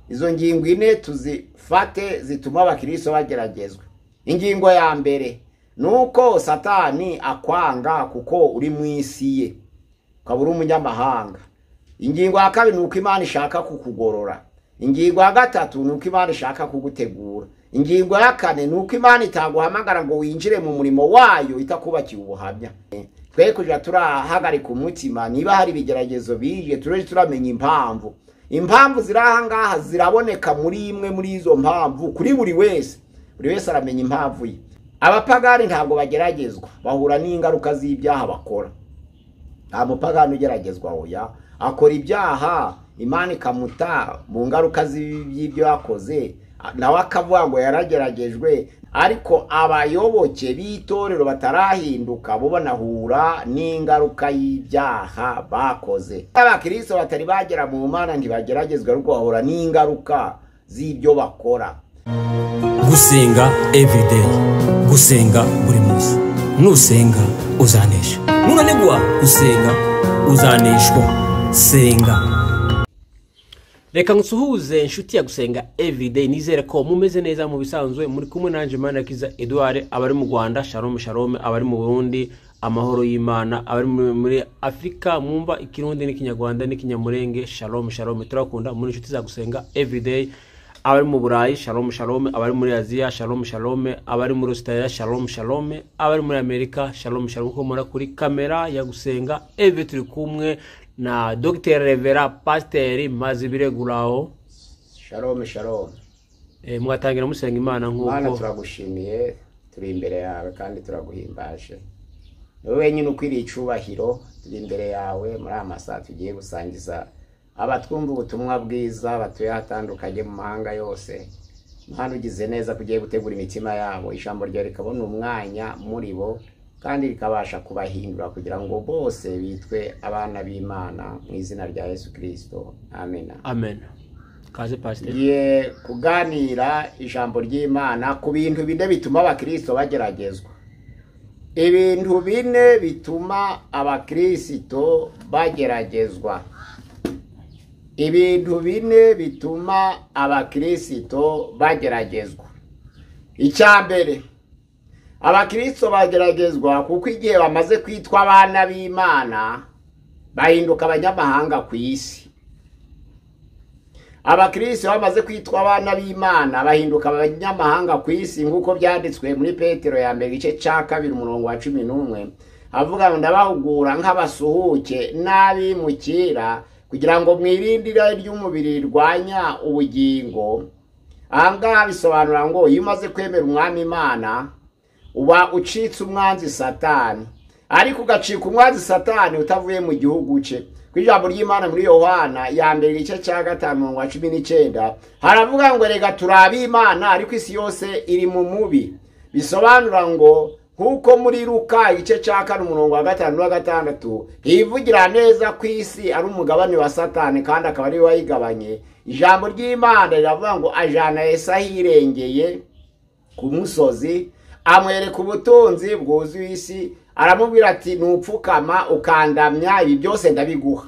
Izo ngingo ine tuzifate zituma abakristo bageragezwa. Ingingo ya mbere nuko Satani akwanga kuko uri mu isi ye, ukaba uri umunyamahanga. Ingingo ya kabiri nuko Imana ishaka kukugorora. Ingingo ya gatatu nuko Imana ishaka kugutegura. Ingingo ya kane nuko Imana itaguhamagara ngo winjire mu murimo wayo itakubakiye ubuhamya. Twe kuja turahagarika umutima niba hari ibigeragezo bije, tuje turamenya impamvu. Impamvu ziri aha ngaha ziraboneka muri imwe muri izo mpamvu kuri buri wese. Buri wese aramenya impamvu ye. Abapagani ntabwo bageragezwa, bahura n'ingaruka z'ibyaha bakora. Nta mupagani ugeragezwa, oya, akora ibyaha Imana ikamuta mu ngaruka z'ibyo yakoze, nawe akavuga ngo yarageragejwe. Ariko abayoboke b'itorero batarahinduka bo banahura n'ingaruka y'ibyaha bakoze. Abakristo batari bagera mu Mana ntibageragezwa, ariko bahura n'ingaruka z'ibyo bakora. Gusenga everyday, gusenga buri munsi. Nusenga uzanesha, nunanigwa gusenga uzaneshwa. Senga. Reka nsuhuze inshuti ya Gusenga Everyday, nizere ko mumeze neza mu bisanzwe. Muri kumwe nanje Manakiza Edouard. Abari mu Rwanda shalom shalom, abari mu Burundi amahoro y'Imana, abari muri Afrika mwumva ikirundi n'ikinyarwanda n'ikinyamurenge shalom shalom, turakunda muri inshuti za Gusenga Everyday. Abari mu Burayi shalom shalom, abari muri Aziya shalom shalom, abari muri Australia shalom shalom, abari muri Amerika shalom shalom. Ko mura kuri kamera ya Gusenga Everyday turi kumwe na Dr. Revera Pasteur Mazibireguraho. Shalom shalom. Mwatangira musenga Imana nkuko Mana turagushimiye, turi imbere yawe kandi turaguhimbaje. Wowe wenyine ukwiriye icubahiro, turi imbere yawe muri aya masaha tugiye gusangiza abatwumva ubutumwa bwiza batuye ahatandukanye mu mahanga yose. Mana ugize neza kugiye gutegura imitima yabo, ijambo ryawe rikabona umwanya muri bo kandi rikabasha kubahindura kugira ngo bose bitwe abana b'Imana mu izina rya Yesu Kristo. Amen. Amen. Kaze Pastor. Ngiye kuganira ijambo ry'Imana ku bintu bine bituma abakristo bageragezwa. Ibintu bine bituma abakristo bageragezwa. Ibintu bine bituma abakristo bageragezwa. Icya mbere, abakristo bageragezwa kuko igihe bamaze kwitwa abana b'Imana bahinduka abanyamahanga ku isi. Abakristo bamaze kwitwa abana b'Imana bahinduka abanyamahanga ku isi, nk'uko byanditswe muri Petero ya mbere igice cya 2 umurongo wa 11, avuga ngo ndabahugura nk'abasuhuke n'abimukira kugira ngo mwirinde irari ry'umubiri rirwanya ubugingo. Aha ngaha bisobanura ngo iyo umaze kwemera umwami Imana uba ucitse umwanzi Satani, ariko ugacika umwanzi Satani utavuye mu gihugu cye. Ku ijambo ry'Imana muri Yohana ya mbere igice cya 5 umurongo wa 19 haravuga ngo rega turabe Imana ariko isi yose iri mu mubi. Bisobanura ngo nkuko muri Luka igice cya 4 umurongo wa 5 na 6 hivugira neza ku isi ari umugabane wa Satani kandi akaba ari we wayigabanye. Ijambo ry'Imana riravuga ngo ajana Yesu ahirengeye ku musozi, amwereka ubutunzi bwuzuye isi, aramubwira ati nupfukama ukandamya ibi byose ndabiguha.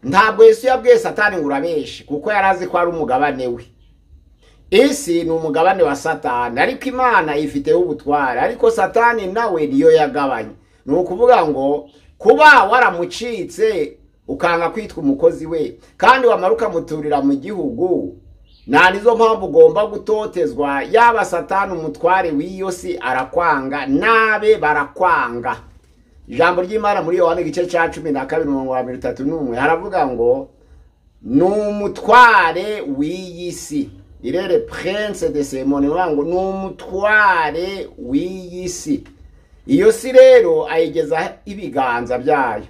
Ntabwo Yesu yabwiye Satani ngo urabeshe, kuko yarazi ko ari umugabane we. Isi ni umugabane wa Satani, ariko Imana ifiteho ubutware, ariko Satani nawe niyo yagabanye. Ni ukuvuga ngo kuba waramucitse ukanga kwitwa umukozi we kandi wamara ukamuturira mu gihugu, nta nizo mpamvu ugomba gutotezwa. Yaba Satani umutware w'iyo si arakwanga, nabe barakwanga. Ijambo ry'Imana muri Yohana igice cya 12 umurongo wa 31 haravuga ngo ni umutware w'iyi si. Irere prince de Simon, ngo ni umutware w'iyi si. Iyo si rero ayigeza ibiganza byayo.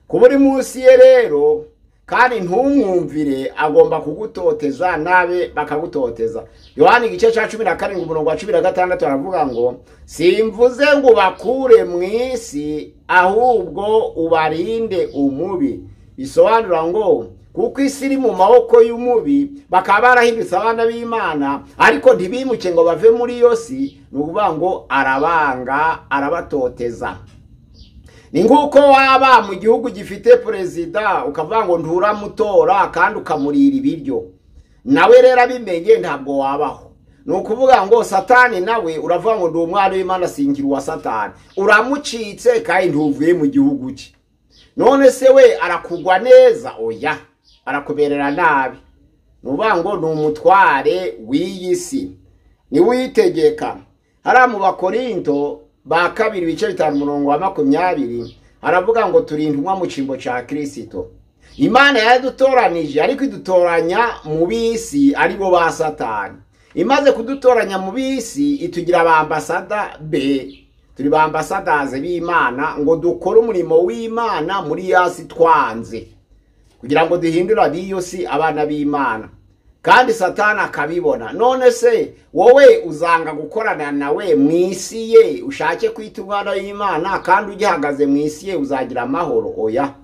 Kuba uri munsi ye rero kandi ntumwumvire, agomba kugutoteza nabe bakagutoteza. Yohana igice cya 17 umurongo wa 16 aravuga ngo simvuze ngo bakure mu isi ahubwo ubarinde umubi. Bisobanura ngo kuko isi iri mu maboko y'umubi, bakaba barahindutse abana b'Imana ariko ntibimuke ngo bave muri iyo si, ni ukuvuga ngo arabanga, arabatoteza. Ni nguko waba mu gihugu gifite perezida ukavuga ngo nturamutora kandi ukamurira ibiryo. Nawe rero abimenye ntabwo wabaho. Ni ukuvuga ngo Satani nawe uravuga ngo ndi umwana w'Imana singira uwa Satani, uramucitse kandi ntuvuye mu gihugu cye. None se we arakugwa neza? Oya, arakuberera nabi. Ni ukuvuga ngo ni umutware w'iyi si, niwe uyitegeka. Hariya mu Bakorinto ba kabiri ibice 5 umurongo wa 20 haravuga ngo turi intumwa mu cyimbo cya Kristo. Imana yaradutoranije, ariko idutoranya mu bisi aribo ba Satani. Imaze kudutoranya mu bisi itugira abambasada be, turi ba ambasadaze b'Imana ngo dukore umurimo w'Imana muri yasi twanze, kugira ngo duhindure abiyo si abana b'Imana. Kandi Satani akabibona. None se wowe uzanga gukorana nawe mu isi ye, ushake kwita umwana w'Imana kandi ugihagaze mu isi ye, uzagira amahoro? Oya.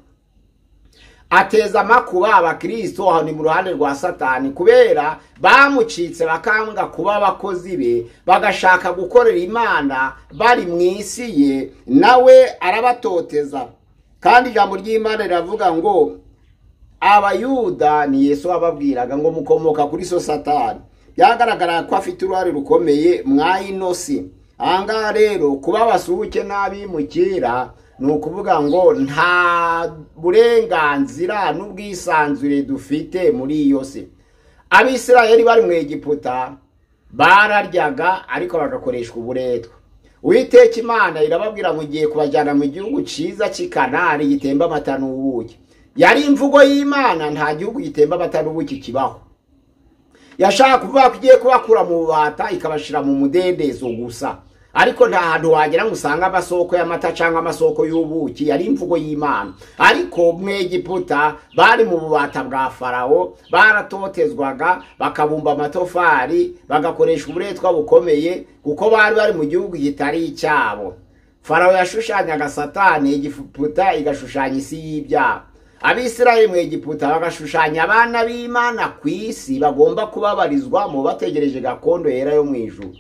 Ateza amakuba abakristo aho ni mu ruhande rwa Satani, kubera bamucitse bakanga kuba abakozi be, bagashaka gukorera Imana bari mu isi ye, nawe arabatoteza. Kandi ijambo ry'Imana riravuga ngo Abayuda ni Yesu ababwiraga ngo mukomoka kuri so Satani. Byagaragara ko afite uruhare rukomeye mwayinosi. Ahangaha rero kuba abasuhuke n'abimukira ni ukuvuga ngo nta burenganzira n'ubwisanzure dufite muri iyo si. Abisirayeli bari mu Egiputa bararyaga ariko bagakoreshwa uburetwa. Uwiteka Imana irababwira ngo igiye kubajyana mu gihugu cyiza cy'i Kanani gitemba amata n'ubuki. Yari imvugo y'Imana, nta gihugu gitemba amata n'ubuki kibaho. Yashaka kuvuga ko igiye kubakura mu bubata ikabashira mu mudendezo gusa, ariko nta hantu wagera ngo usange amasoko y'amata cyangwa amasoko y'ubuki. Yari imvugo y'Imana. Ariko mu Egiputa bari mu bubata bwa Farawo, baratotezwaga, bakabumba amatofari, bagakoresha uburetwa bukomeye, kuko bari bari mu gihugu kitari icyabo. Farawo yashushanyaga Satani, Egiputa igashushanya isi y'ibyaha. Abisirayeli mu Egiputa bagashushanya abana b'Imana ku isi bagomba kubabarizwamo bategereje gakondo yera yo mu ijuru.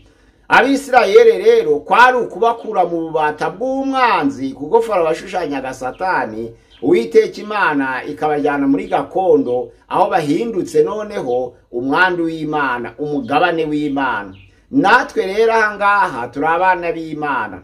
Abisirayeli rero kwari ukubakura mu bubata bw'umwanzi, kuko Farawo yashushanyaga Satani, Uwiteka Imana ikabajyana muri gakondo aho bahindutse noneho umwandu w'Imana, umugabane w'Imana. Natwe rero ahangaha turi abana b'Imana,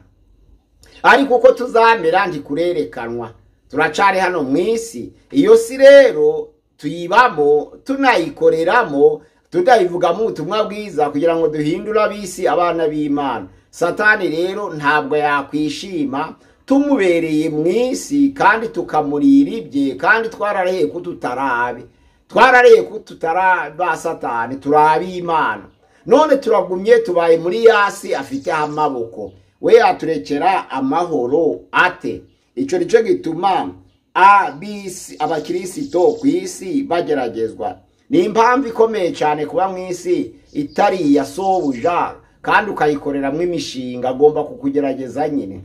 ariko uko tuzamera ntikurerekanwa. Turacari hano mu isi. Iyo si rero tuyibamo, tunayikoreramo, tudayivugamo ubutumwa bwiza kugira ngo duhindure abisi abana b'Imana. Satani rero ntabwo yakwishima tumubereye mu isi kandi tukamurira ibye, kandi twarareye ko tutarabe, twarareye ko tutaraba Satani, turabe Imana. None turagumye tubaye muri yasi afite amaboko, we yaturekera amahoro ate? Icyo nicyo gituma abisi abakirisito ku isi bageragezwa. Ni impamvu ikomeye cyane kuba mu isi itari iya sobuja kandi ukayikoreramo imishinga, agomba kukugerageza nyine.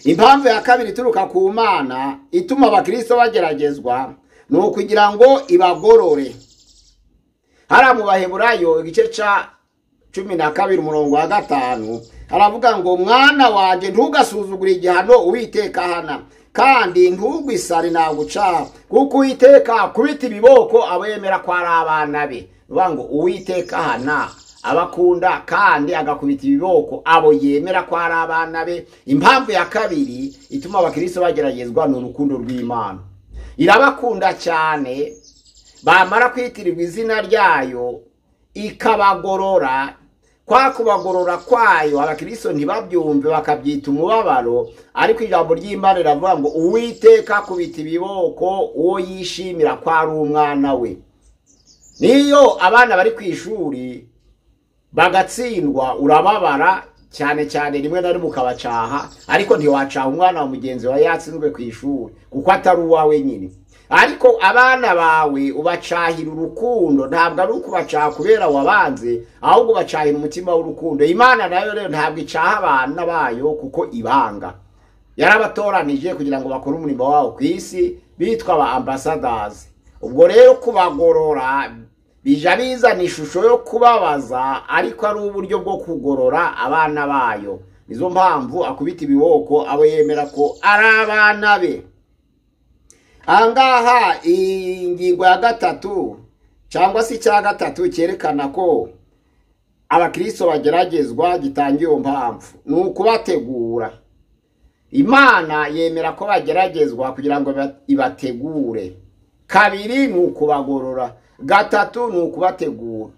Impamvu ya kabiri ituruka ku Mana ituma abakristo bageragezwa ni ukugira ngo ibagorore. Hariya mu Baheburayo igice cya 12 umurongo wa 5 haravuga ngo mwana wanjye ntugasuzugure igihano Uwiteka ahana, kandi ntugwisare naguca, kuko Uwiteka akubita ibiboko abo yemera ko ari abana be. Bivuga ngo Uwiteka ahana abakunda kandi agakubita ibiboko abo yemera ko ari abana be. Impamvu ya kabiri ituma abakristo bageragezwa ni urukundo rw'Imana. Irabakunda cyane, bamara kwitirirwa izina ryayo ikabagorora. Kwa kubagorora kwayo abakristo ntibabyumve bakabyita umubabaro, ariko ijambo ry'Imana riravuga ngo Uwiteka akubita ibiboko uwo yishimira ko ari umwana we. Niyo abana bari ku ishuri bagatsindwa urababara cyane cyane, rimwe na rimwe ukabacaha, ariko ntiwacaha umwana wa mugenzi wawe yatsinzwe ku ishuri kuko atari uwawe nyine. Ariko abana bawe ubacahira urukundo, ntabwo ari ukubacaha kubera wabanze, ahubwo ubacahira umutima w'urukundo. Imana nayo rero ntabwo icaha abana bayo kuko ibanga. Yarabatoranije kugira ngo bakore umurimo wabo ku isi bitwa aba ambassadors. Ubwo rero kubagorora bija bizana ishusho yo kubabaza, ariko ari uburyo bwo kugorora abana bayo. Nizo mpamvu akubita ibiboko abo yemera ko ari abana be. Ahangaha ingingo ya gatatu cyangwa se icya gatatu cyerekana ko abakristo bageragezwa gitanga iyo mpamvu, ni ukubategura. Imana yemera ko bageragezwa kugira ngo ibategure. Kabiri ni ukubagorora, gatatu ni ukubategura.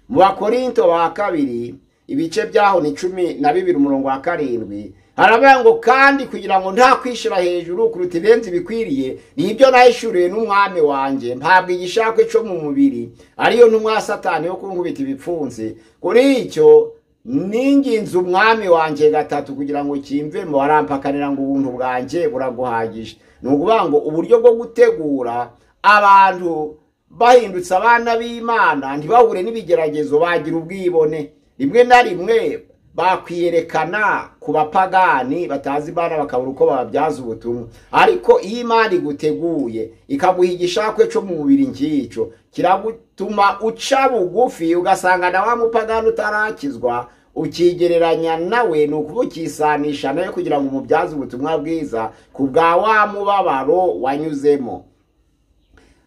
Mu Bakorinto ba kabiri ibice byaho ni 12 umurongo wa 7, haravuga ngo kandi kugira ngo nta kwishira hejuru kuruta ibirenze ibikwiriye, nibyo nahishuriwe n'umwami wanjye, mpabwa igishakwe cyo mu mubiri, ariyo ntumwa Satani yo kunkubita ibipfunsi. Kuri icyo ninginze umwami wanjye gatatu kugira ngo kimvemo, arampakanira ngo ubuntu bwanjye buraguhagije. Ni ukuvuga ngo uburyo bwo gutegura abantu bahindutse abana b'Imana ntibahure n'ibigeragezo, bagira ubwibone, rimwe na rimwe bakwiyerekana ku bapagani batazi Imana bakabura uko bababyaza ubutumwa. Ariko iyo Imana iguteguye ikaguha igishakwe cyo mu mubiri nk'icyo, kiragutuma uca bugufi, ugasanga na wa mupagani utarakizwa ukigereranya nawe, ni ukuvuga ukisanisha nawe kugira ngo umubyaze ubutumwa bwiza ku bwa wa mubabaro wanyuzemo.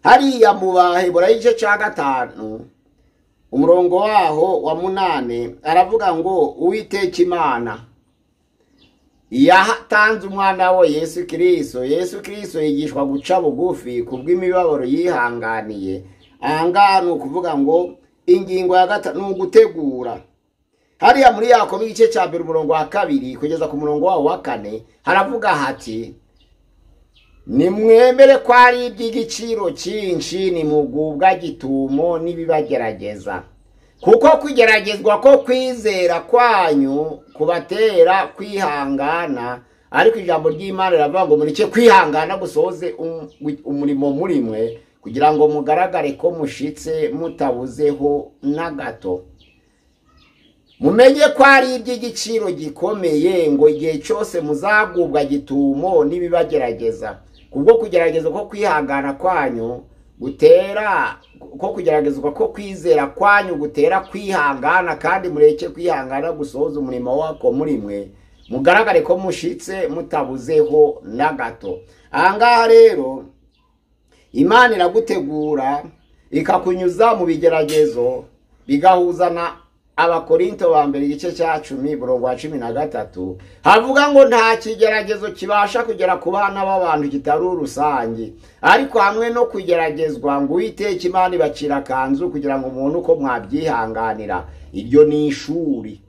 Hariya mu Baheburayo igice cya 5 umurongo waho wa 8 aravuga ngo Uwiteka Imana yatanze umwana we Yesu Kristo. Yesu Kristo yigishwa guca bugufi kubw'imibabaro yihanganiye. Ahangaha ni ukuvuga ngo ingingo ya gatatu ni ugutegura. Hariya muri Yakobo igice cya 1 umurongo wa 2 kugeza ku murongo waho wa 4 haravuga hati nimwemere ko ari iby'igiciro cyinshi nimugubwa gitumo n'ibibagerageza, kuko kugeragezwa ko kwizera kwanyu kubatera kwihangana. Ariko ijambo ry'Imana riravuga ngo mureke kwihangana gusohoze umurimo muri mwe, kugira ngo mugaragare ko mushitse mutabuzeho na gato. Mumenye ko ari iby'igiciro gikomeye ngo igihe cyose muzagubwa gitumo n'ibibagerageza, kubwo kugeragezwa ko kwihangana kwanyu gutera ko kugeragezwa ko kwizera kwanyu gutera kwihangana, kandi mureke kwihangana gusohoza umurimo wako muri mwe, mugaragare ko mushitse mutabuzeho na gato. Ahangaha rero Imana iragutegura ikakunyuza mu bigeragezo, bigahuza na Abakorinto ba mbere igice cya 10 umurongo wa 13, havuga ngo nta kigeragezo kibasha kugera ku bana b'abantu kitari rusange, ariko hamwe no kugeragezwa ngo Uwiteka Imana ibacira kanzu kugira ngo umuntu uko mwabyihanganira. Iryo ni ishuri,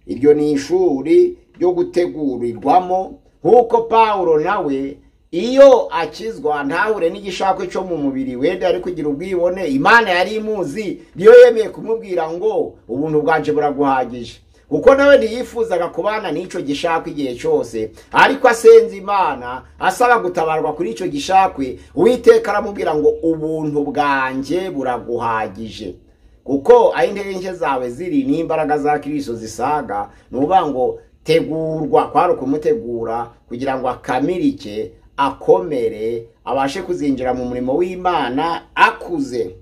iryo ni ishuri ryo gutegurirwamo, nk'uko Paulo nawe iyo akizwa ntahure n'igishakwe cyo mu mubiri wenda ari kugira ubwibone, Imana yari imuzi, niyo yemeye kumubwira ngo ubuntu bwanje buraguhagije, kuko nawe ntiyifuzaga kubana n'icyo gishakwe igihe cyose. Ariko asenze Imana asaba gutabarwa kuri icyo gishakwe, Uwiteka aramubwira ngo ubuntu bwanjye buraguhagije, kuko aho intege nke zawe ziri n'imbaraga za Kristo zisaga. Nuvuga ngo tegurwa kwari ukumutegura kugira ngo akamirike, akomere, abashe kuzinjira mu murimo w'Imana akuze.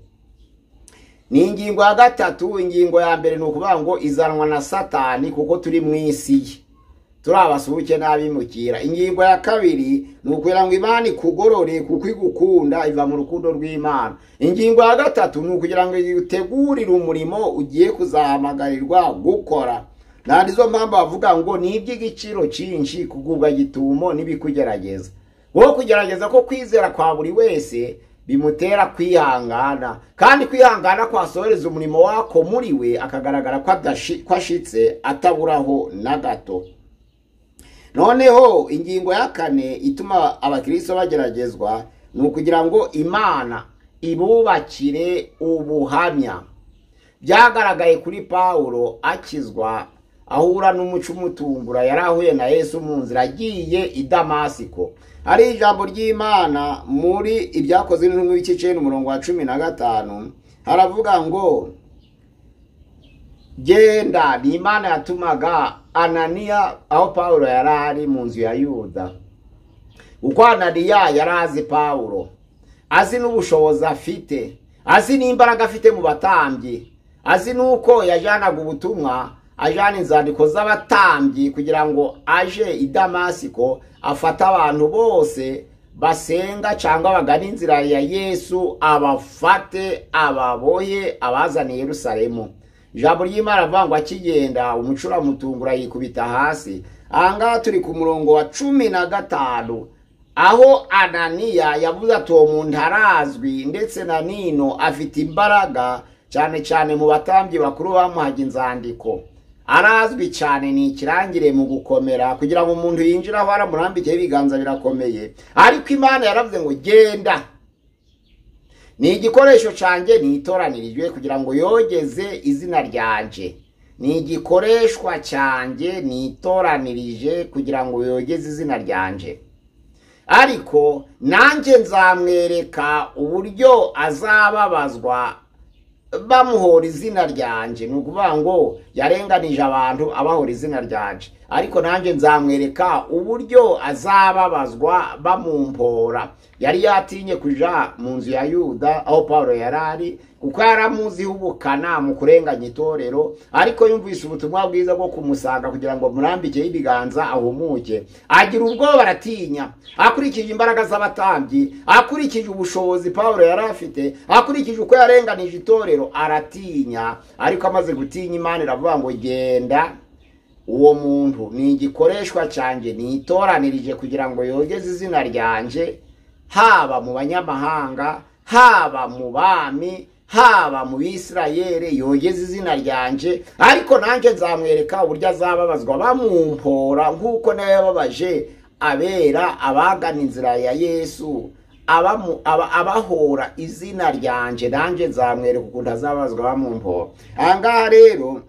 Ni ingingo ya gatatu. Ingingo ya mbere ni ukuvuga ngo izanwa na Satani kuko turi mu isi ye, turi abasuhuke n'abimukira. Ingingo ya kabiri ni ukugira ngo Imana ikugorore kuko igukunda, iva mu rukundo rw'Imana. Ingingo ya gatatu ni ukugira ngo igutegurire umurimo ugiye kuzahamagarirwa gukora. Nta mpamvu bavuga ngo ni iby'igiciro cyinshi kugubwa gitumo n'ibikugerageza. Wowe kugerageza ko kwizera kwa buri wese bimutera kwihangana, kandi kwihangana kwasohoreza umurimo wako muri we, akagaragara ko ashitse ataburaho na gato. Noneho ingingo ya kane ituma abakristo bageragezwa ni ukugira ngo Imana ibubakire ubuhamya. Byagaragaye kuri Paulo akizwa ahura n'umuco umutungura, yari ahuye na Yesu mu nzira agiye i Damasiko. Hari ijambo ry'Imana muri Ibyakozwe n'Intumwa ibice 9 umurongo wa 15, haravuga ngo genda. Ni Imana yatumaga Ananiya aho Paulo yari ari mu nzu ya Yuda, kuko Ananiya yari azi Paulo, azi n'ubushobozi afite, azi n'imbaraga afite mu batambyi, azi n'uko yajanaga ubutumwa, ajana inzandiko z'abatambyi kugira ngo aje i Damasiko afate abantu bose basenga cyangwa bagana inzira ya Yesu, abafate, ababoye, abazaniye Yerusalemu. Ijambo ry'Imana avuga ngo akigenda umucuramutungura yikubita hasi. Ahangaha turi ku murongo wa 15, aho Ananiya yavuze ati uwo muntu arazwi, ndetse na nino afite imbaraga cyane cyane mu batambyi bakuru bamuhaga inzandiko. Arazwi cyane, ni ikirangire mu gukomera, kugira ngo umuntu yinjire aho aramurambikeho ibiganza birakomeye. Ariko Imana yaravuze ngo genda, ni igikoresho cyanjye nitoranirijwe kugira ngo yogeze izina ryanje. Ni igikoreshwa cyanjye nitoranirije kugira ngo yogeze izina ryanje. Ariko nanjye nzamwereka uburyo azababazwa bamuhora izina ryanje. Ni ukuvuga ngo yarenganije abantu abahora izina ryanje, ariko nanjye nzamwereka uburyo azababazwa bamumpora. Yari yatinye kuja mu nzu ya Yuda aho Paulo yarari, kuko yaramuziho ubukana mu kurenganya itorero, ariko yumvise ubutumwa bwiza bwo kumusanga kugira ngo murambikeho ibiganza ahumuke, agira ubwoba, aratinya. Akurikije imbaraga z'abatambyi, akurikije ubushobozi Paulo yari afite, akurikije uko yarenganije itorero, aratinya. Ariko amaze gutinya, Imana iravuga ngo genda, uwo muntu ni igikoreshwa cyanjye nitoranirije kugira ngo yogeze izina ryanje, haba mu banyamahanga, haba mu bami, haba mu Bisirayeli, yogeze izina ryanje. Ariko nanjye nzamwereka uburyo azababazwa bamumpora, nk'uko nawe yababaje abera abagana inzira ya Yesu, abahora izina ryanje, nanjye nzamwereka ukuntu azababazwa bamumpora. Ahangaha rero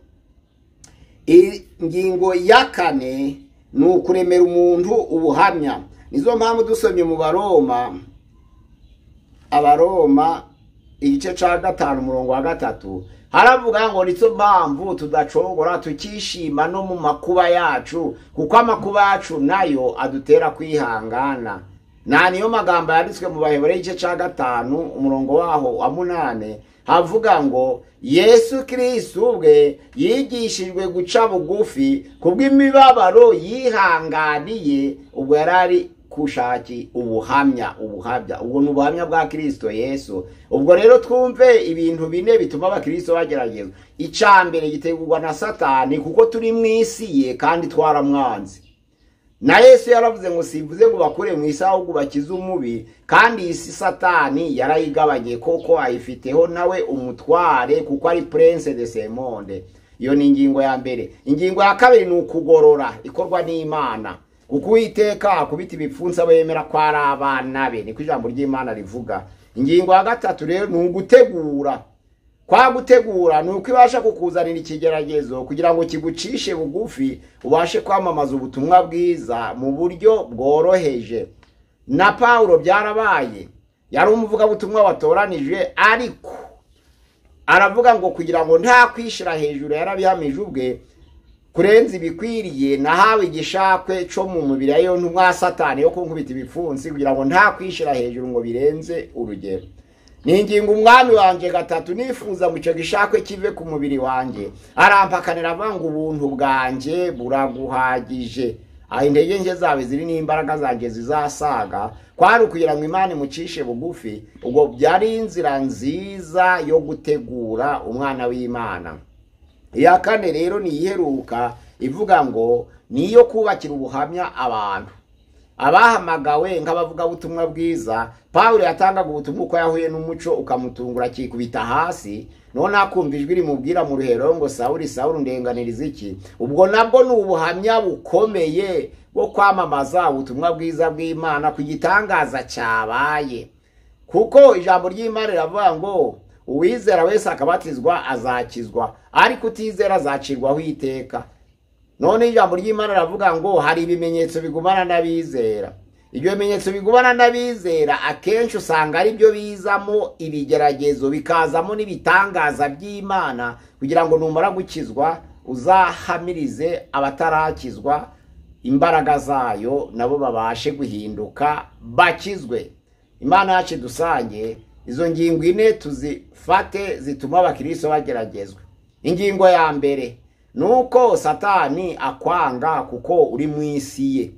ingingo ya 4 ni ukuremera umuntu ubuhamya. Nizo mpamvu dusomye mu Baroma, Abaroma igice ca 5 umurongo wa 3, haravuga ngo nizo mpamvu tudacogora tukishima no mu makuba yacu, kuko amakuba yacu nayo adutera kwihangana. Na niyo magambo yanditswe mu Baheburayo igice ca 5 umurongo waho wa 8, havuga ngo Yesu Kristo ubwe yigishijwe guca bugufi kubw'imibabaro yihanganiye, ubwo yarari kushaki ubuhamya. Ubwo ni ubuhamya bwa Kristo Yesu. Ubwo rero twumve ibintu bine bituma abakristo bageragezwa. Icya mbere gitegurwa na Satani, kuko turi mu isi ye kandi twaramwanze. Na Yesu yaravuze ngo simvuze ngo bakure mu isi ahubwo bakize umubi, kandi isi Satani yarayigabanye koko ayifiteho nawe umutware, kuko ari prince de ce monde. Iyo ni ingingo ya mbere. Ingingo ya kabiri ni ukugorora ikorwa n'Imana, kuko Uwiteka akubita ibipfunsi abo yemera ko ari abana be, niko ijambo ry'Imana rivuga. Ingingo ya gatatu rero ni ugutegura. Kwa gutegura ni uko ibasha kukuzanira ikigeragezo kugira ngo kigucishe bugufi, ubashe kwamamaza ubutumwa bwiza mu buryo bworoheje. Na Paulo byarabaye, yari umuvugabutumwa watoranijwe, ariko aravuga ngo kugira ngo nta kwishira hejuru, yarabihamije ubwe kurenza ibikwiriye, nahawe igishakwe cyo mu mubiri ayo ntumwa Satani yo kunkubita ibipfunsi, kugira ngo nta kwishira hejuru ngo birenze urugero. Ni ingingo umwami wanje gatatu nifuza ngo icyo gishakwe kive ku mubiri wanjye, arampakanira avuga ngo ubuntu bwanjye buraguhagije, aho intege nke zawe ziri n'imbaraga zanjye zizasaga. Kwari ukugira ngo Imana imucishe bugufi. Ubwo byari inzira nziza yo gutegura umwana w'Imana. Iya kane rero ni iheruka, ivuga ngo niyo kubakira ubuhamya abantu abahamagawe nk'abavugabutumwa bwiza. Paulo yatangaga ubutumwa uko yahuye n'umuco ukamutungura akikubita hasi, none akumva ijwi rimubwira mu ruhero ngo Sawuli, Sawuli, ndenganiriza iki? Ubwo nabwo ni ubuhamya bukomeye bwo kwamamaza ubutumwa bwiza bw'Imana ku gitangaza cyabaye, kuko ijambo ry'Imana riravuga ngo uwizera wese akabatizwa azakizwa, ariko utizera azacirwaho iteka. None ijambo ry'Imana riravuga ngo hari ibimenyetso bigumana n'abizera. Ibyo bimenyetso bigumana n'abizera akenshi usanga ari byo bizamo ibigeragezo, bikazamo n'ibitangaza by'Imana, kugira ngo numara gukizwa uzahamirize abatarakizwa imbaraga zayo, nabo babashe guhinduka bakizwe. Imana yacu dusange izo ngingo ine tuzifate zituma abakristo bageragezwa. Ingingo ya mbere nuko Satani akwanga kuko uri mu isi ye,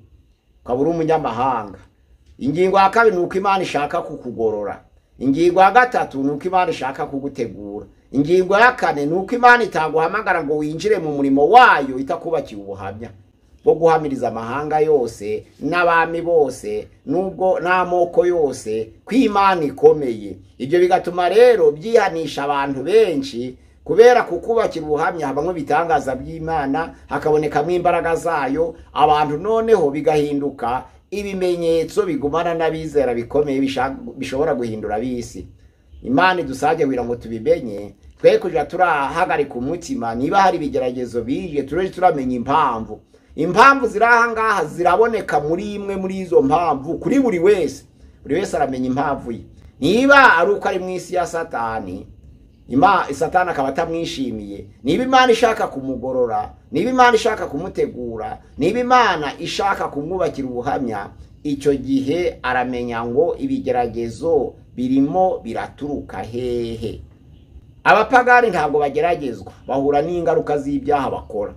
ukaba uri umunyamahanga. Ingingo ya kabiri ni uko Imana ishaka kukugorora. Ingingo ya gatatu ni uko Imana ishaka kugutegura. Ingingo ya kane ni uko Imana itaguhamagara ngo winjire mu murimo wayo itakubakiye ubuhamya bwo guhamiriza amahanga yose n'abami bose nubwo n'amoko yose ko Imana ikomeye. Ibyo bigatuma rero byihanisha abantu benshi, kubera kukubakira ubuhamya habamwe bitangaza by'Imana, hakabonekamo imbaraga zayo, abantu noneho bigahinduka ibimenyetso bigumana n'abizera bikomeye bishobora guhindura ab'isi. Imana idusabye kugira ngo tubimenye, twe kuja turahagarika umutima niba hari ibigeragezo bije, tuje turamenya impamvu. Impamvu ziri aha ngaha ziraboneka muri imwe muri izo mpamvu kuri buri wese. Buri wese aramenya impamvu ye. Niba ari uko ari mu isi ya Satani, Satani akaba atamwishimiye, niba Imana ishaka kumugorora, niba Imana ishaka kumutegura, niba Imana ishaka kumwubakira ubuhamya, icyo gihe aramenya ngo ibigeragezo birimo biraturuka hehe. Abapagani ntabwo bageragezwa, bahura n'ingaruka z'ibyaha bakora.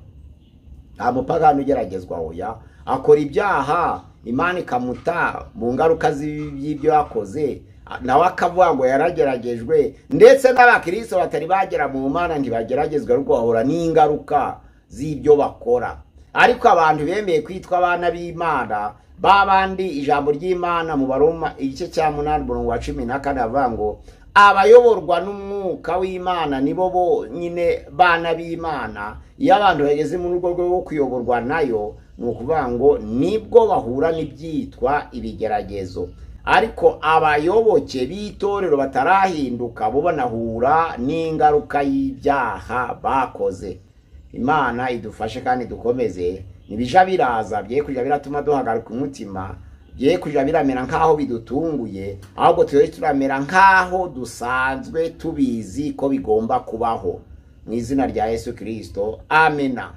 Nta mupagani ugeragezwa, oya, akora ibyaha Imana ikamuta mu ngaruka z'ibyo yakoze, nawe akavuga ngo yarageragejwe. Ndetse n'abakristo batari bagera mu Mana ntibageragezwa, ariko bahura n'ingaruka z'ibyo bakora. Ariko abantu bemeye kwitwa abana b'Imana, babandi ijambo ry'Imana mu Baroma igice cya 8 umurongo wa 14 avuga ngo abayoborwa n'umwuka w'Imana nibo bonyine bana b'Imana. Iyo abantu bageze muri urwo rwego rwo kuyoborwa nayo, ni ukuvuga ngo nibwo bahura n'ibyitwa ibigeragezo. Ariko abayoboke b'itorero batarahinduka bo banahura n'ingaruka y'ibyaha bakoze. Imana idufashe kandi dukomeze. Nibija biraza bye kuja biratuma duhagarika umutima, bye kuja biramera nkaho bidutunguye, ahubwo tuje turamera nkaho dusanzwe tubizi ko bigomba kubaho. Mu izina rya Yesu Kristo, amena.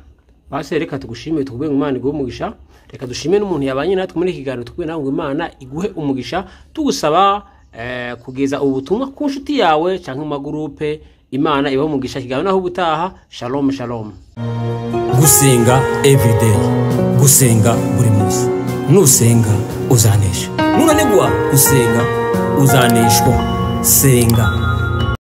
Basi reka tugushime, tukubwe Imana iguhe umugisha. Reka dushime n'umuntu yabanye natwe muri iki kiganiro, tukubwe nawe ngo Imana iguhe umugisha. Tugusaba kugeza ubutumwa ku nshuti yawe canke mu magurupe. Imana ibahe umugisha. Kiganiro naho ubutaha. Shalom shalom. Gusenga everyday, gusenga buri munsi. Nusenga uzanesha, nunanigwa gusenga uzaneshwa. Senga.